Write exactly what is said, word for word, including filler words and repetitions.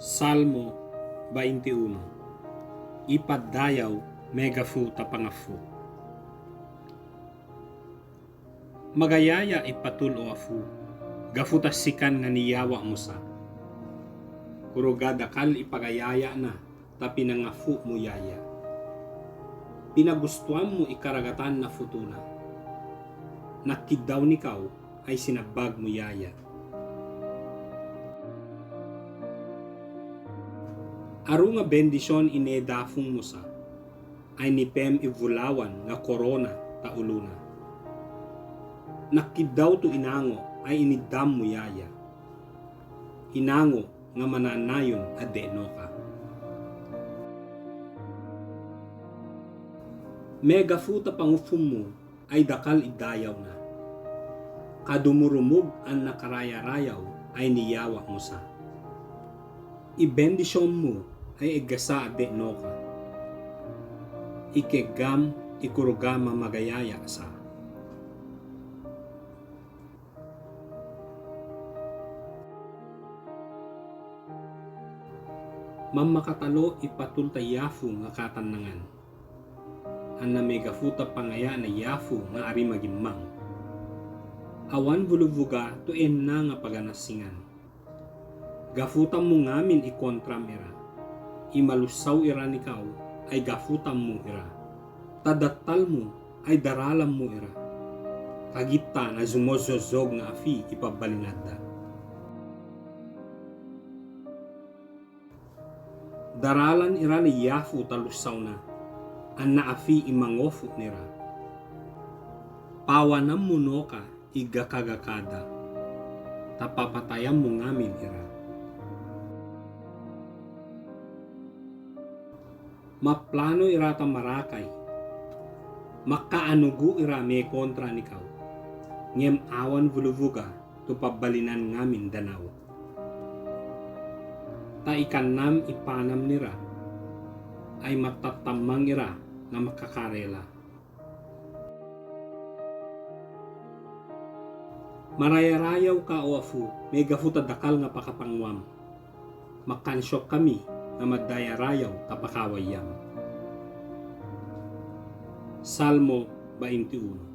Salmo bainti unu. Ipadayaw me gafuta pangafu. Magayaya i patul o afu, gafuta sikan nga niyawa mo sa. Kuruga dakal i pagayaya na, ta pinangafu mo yaya. Pinagustuan mo i karagatan na futu na. Nakidaw nikaw, ay sinabag mo yaya. Aru nga bendisyon i nedafong mo sa, ay nipem i vulawan nga korona ta ulu na. Nakidaw to inango, ay inidam mo yaya. Inango nga mananayon a de noka. Me gafuta pangufum mo, ay dakal i dayaw na. Kadumurumug an nakarayarayaw, ay niyawa mo sa. I bendisyon mo, ay egasa a de noka. I kegam, i kuruga mamagayaya sa. Mamakatalo i patul ta yafu nga katannangan. An na me gafuta pangaya na yafu nga ari magimang. Awan vuluvuga to enna nga paganasingan. Gafuta mo ngamin i kontram ira. I malusaw iran ikaw, ay gafuta mo ira. Ta datal mo, ay daralan mo ira. Kagitan a zumozozog nga afi i pabalinadda. Daralan iran i yafu ta lusaw na, an na afi i mangofu nira. Pawanan mo noka i gakagakada, ta papatayan mo ngamin ira. Maplano ira ta marakay, makaanugu ira me kontran ikaw, ngem awan vuluvuga to pabalinan ngamin danaw. Ta i kanam i panam nira, ay matatamang ira nga makakarela. Marayarayaw ka o afu, me gafuta dakal nga pakapanguam. Makansyok kami nga madayarayaw ta pakawayam. Salmo bainti unu.